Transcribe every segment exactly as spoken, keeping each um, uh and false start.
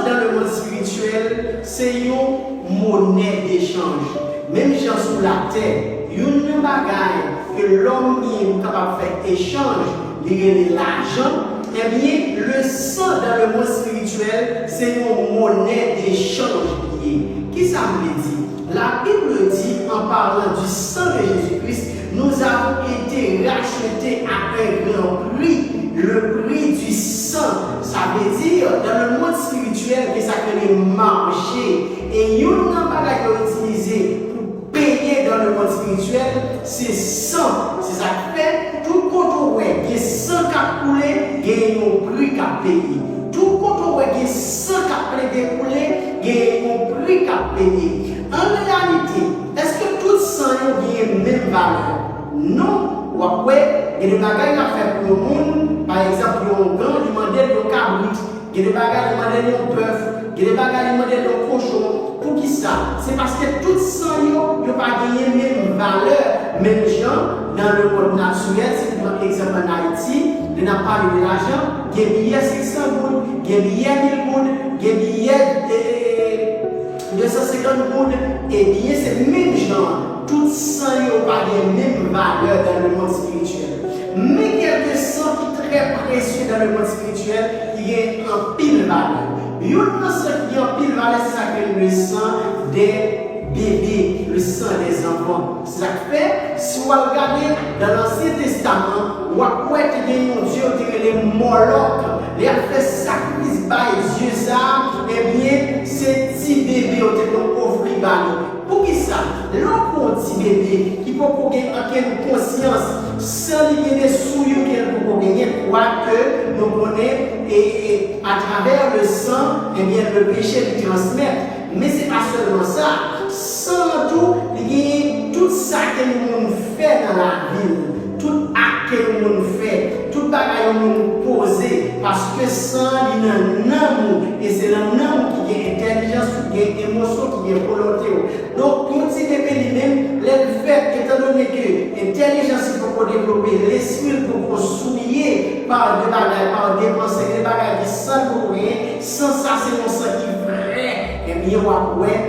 Dans le monde spirituel, se yon monè dechanj. Menm jan sou latè, youn nan bagay ke lòm gen pou kapab fè echanj, li rele lajan, ebyen, le sang dans le monde spirituel, se yon monè dechanj li ye. Kisa m vle di? La Bible dit, en parlant du sang de Jésus-Christ, nous avons été rachetés à un grand prix, le prix du sang. Sa vle di, dans le monde spirituel, gen sa k rele mache. E youn nan bagay yo itilize pou peye dans le monde spirituel, se san. Se sa k fè, tout kote w wè gen san k ap koule, gen yon pri k ap peye. Tout kote w wè gen san k ap plede koule, gen yon pri k ap peye. An reyalite, èske tout san yo genyen menm valè? Non. W ap wè, gen de bagay n ap fè pou yon moun, pa egzanp, yon ougan, li mande l yon kabrit. Gen de bagay, li mande l yon bèf. Gen de bagay, li mande l yon kochon. Poukisa? Se paske tout san yo, yo pa genyen menm valè. Menm jan, dans le monde naturel, si nou pran egzanp ann Ayiti, lè n ap pale de lajan, gen biyè senk san goud, gen biyè mil goud, gen biyè, e, e, e, de san senkant goud, ebyen, se menm jan an. Tout san yo pa gen menm valè dans le monde spirituel. Men kèlke san ki trè presye dans le monde spirituel, ki gen anpil valè. Youn nan san ki gen anpil valè, se sa k rele le sang des bébés, le sang des enfants. Se sa k fè, si w al gade dans l'Ancien Testament, w ap wè te gen yon dye yo te rele Mòlòk. Lè y ap fè sakrifis bay dye sa a, ebyen, se ti bebe yo te konn ofri ba li. Poukisa? Lè w pran yon ti bebe ki poko gen okenn konsyans, san li gen de souillure ke l poko genyen, kwake nou konnen, e, e, atravè le sang, ebyen, le péché li transmèt. Men se pa sèlman sa. San an tou, li genyen tout sa ke yon moun fè nan lavi l. Tout ak ke yon moun fè, tout bagay yon moun poze, paske san an li nan nanm ou, e se nan nanm ou ki gen entèlijans ou, ki gen emosyon, ki gen volonte w. Donk, yon ti bebe li menm, lè l fèt, etandone ke entèlijans li poko devlope, lespri l poko souliye pa de bagay, pa de panse, de bagay ki san l poko genyen, san sa se yon san ki vrè, ebyen, w ap wè,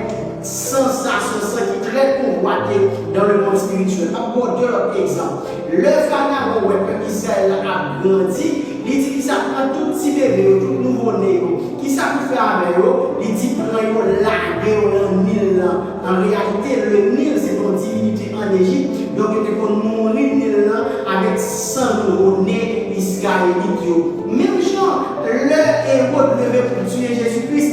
san sa se yon san ki trè konvwate dans le monde spirituel. M ap ba w de lòt egzanp. Lè Farawon wè pèp Izrayèl la ap grandi, li di, "Kisa, pran tout ti bebe yo, tout nouvo ne yo, kisa pou fè avè yo?" Li di, "Pran yo, lage yo nan Nil lan." An reyalite, le Nil se te yon divinite ann Ejip, donk yo te konn nouri Nil lan avèk san nouvo ne Izrayelit yo. Menm jan, lè Ewòd leve pou tiye Jezi Kris,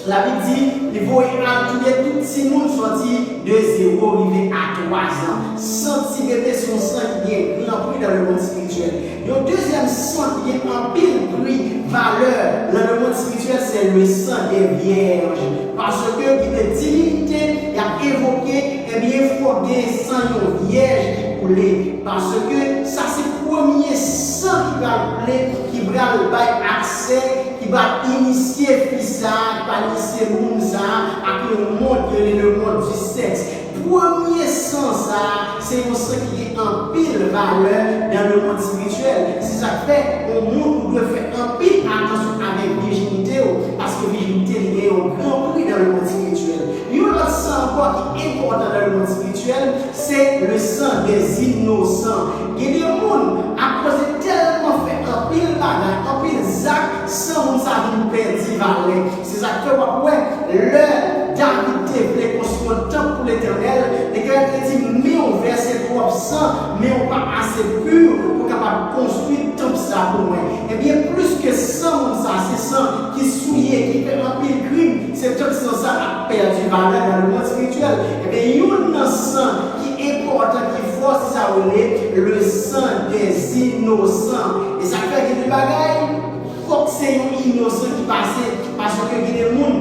Labib di, li voye al touye tout timoun sòti de zewo rive a twa zan. San ti bebe se yon san ki gen gran pri dans le monde spirituel. Yon dezyèm san ki gen anpil pri, valè dans le monde spirituel, se le sang des vierges. Paske gen de divinite y ap evoke, ebyen, fòk gen san yon vyèj ki koule. Paske sa se premye san ki pral koule, ki pral bay aksè, ki pral inisye fi sa a, ki pral inisye moun sa a ak yon mond ki rele le monde du sexe. Premye san sa a, se yon san ki gen anpil valè dans le monde spirituel. Se sa k fè, yon moun ou dwe fè anpil atansyon avèk vijinite w, paske vijinite li gen yon gran pri dans le monde spirituel. Yon lòt san ankò ki enpòtan dans le monde spirituel, se le sang des innocents. Gen de moun, akoz yo tèlman fè anpil bagay, anpil zak, san moun sa vin pèdi valè. Se sa k fè w ap wè, lè David te vle konstwi yon tanp pou Letènèl, Letènèl te di, "Men w vèse twòp san, men w pa ase pi pou kapab konstwi tanp sa pou mwen." Ebyen, plis ke san moun sa, se san ki souye, ki fè anpil krim, se tank san sa ap pèdi valè dans le monde spirituel. Ebyen, youn nan san ki enpòtan, ki fò, se sa yo rele le sang des innocents. E sa k fè gen de bagay, fòk se yon inosan ki pase, paske gen de moun,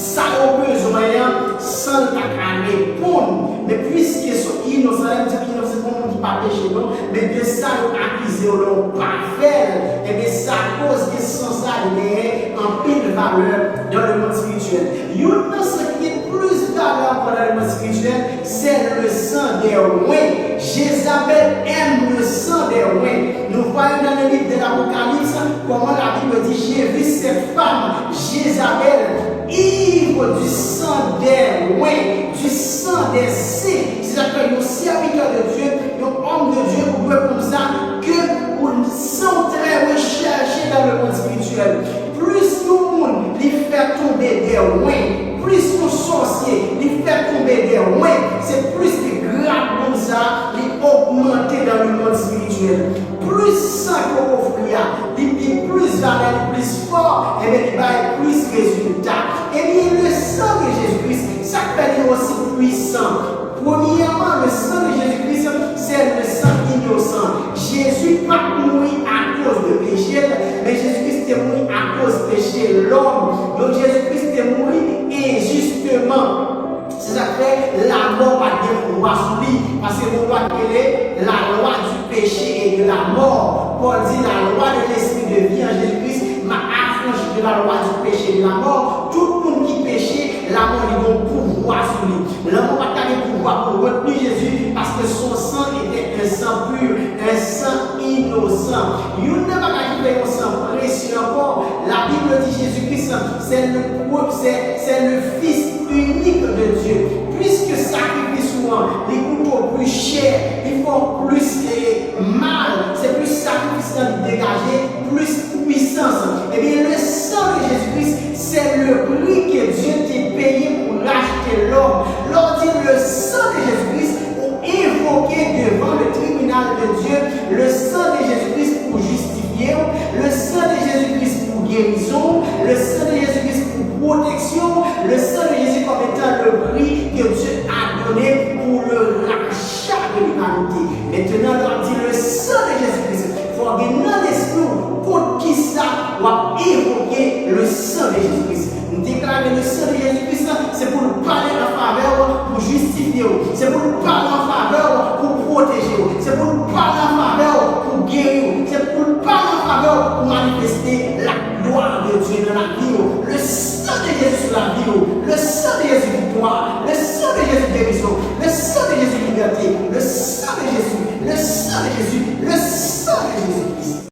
sa yo bezwen an, san l pa ka reponn. Men piske se yon inosan, lè m di inosan, se pa yon moun ki pa peche, non, men de sa yo akize w la, w pa fè l, ebyen, sa koz ke san sa li genyen anpil valè dans le monde spirituel. Youn nan san ki gen plis valè ankò dans le monde spirituel, c'est le sang des oins. Jézabel aime le sang des oins. Nous voyons dans le livre de l'Apocalypse comment la Bible dit, "J'ai vu cette femme Jezabèl, ivre du sang des oints, du sang des saints. Se sa k fè yon sèvitè de Dye, yon òm de Dye, ou dwe konn sa, ke ou san w trè rechèche dans le monde spirituel. Plis yon moun li fè tonbe de oint, plis yon sòsye li fè tonbe de oint, se plis li grap moun sa, li ogmante dans le monde spirituel. Plis san ke w ofri a, li, li plis valè, li plis fò, ebyen li bay plis rezilta. Ebyen, le sang de Jésus-Christ, sa k fè li osi pwisan? Premyèman, le sang de Jésus-Christ, c'est le sang innocent. Jezi pa t mouri akoz de peche l, men Jezikri te mouri akoz peche lòm. Donk, Jezikri te mouri enjisteman. Se sa k fè lamò pa t gen pouvwa sou li, paske gon lwa ki rele la loi du péché et de la mort. Pòl di la loi de l'esprit de vie en Jésus-Christ m'a affranchi de la loi du péché et de la mort. Tout moun ki peche, lamò li gon pouvwa sou li. Lamò pa t ka gen pouvwa pou retni Jezi, paske son sang était un sang pur, un sang innocent. Youn nan bagay ki fè yon san presye ankò, la Bible di Jezikri, c'est le, c'est, c'est le Fils unique de Dieu. Puisque sakrifis ou an, li koute w pli chè, li fè w plis, eh, mal, se plis sakrifis lan li degaje, plis pwisans. Ebyen, le sang de Jésus-Christ, c'est le prix que Dieu te payé pour racheter l'homme. Lè w di le sang de Jésus-Christ, ou invoke devan le tribunal de Dieu, le sang de Jésus-Christ pou jistifye w, le sang de Jésus-Christ pou gerizon, le sang de Jésus-Christ pou pwoteksyon, le sang de Jésus comme étant le prix que Dieu a donné pour le rachat de l'humanité. Maintenant, lè w ap di le sang de Jésus-Christ, fò w gen nan lespri w kont kisa w ap evoke le sang de Jésus-Christ. M deklare le sang de Jésus-Christ, se pou l pale an favè w, pou jistifye w. Se pou l pale an favè w, pou pwoteje w. Se pou l pale an favè w, pou geri w. Se pou l pale an favè w, pou manifeste la gloire de Dieu dans la vie w. Le sang de Jésus sur la vie w. Le sang de Jésus victoire. Le sang de Jésus guérison. Le sang de Jésus liberté.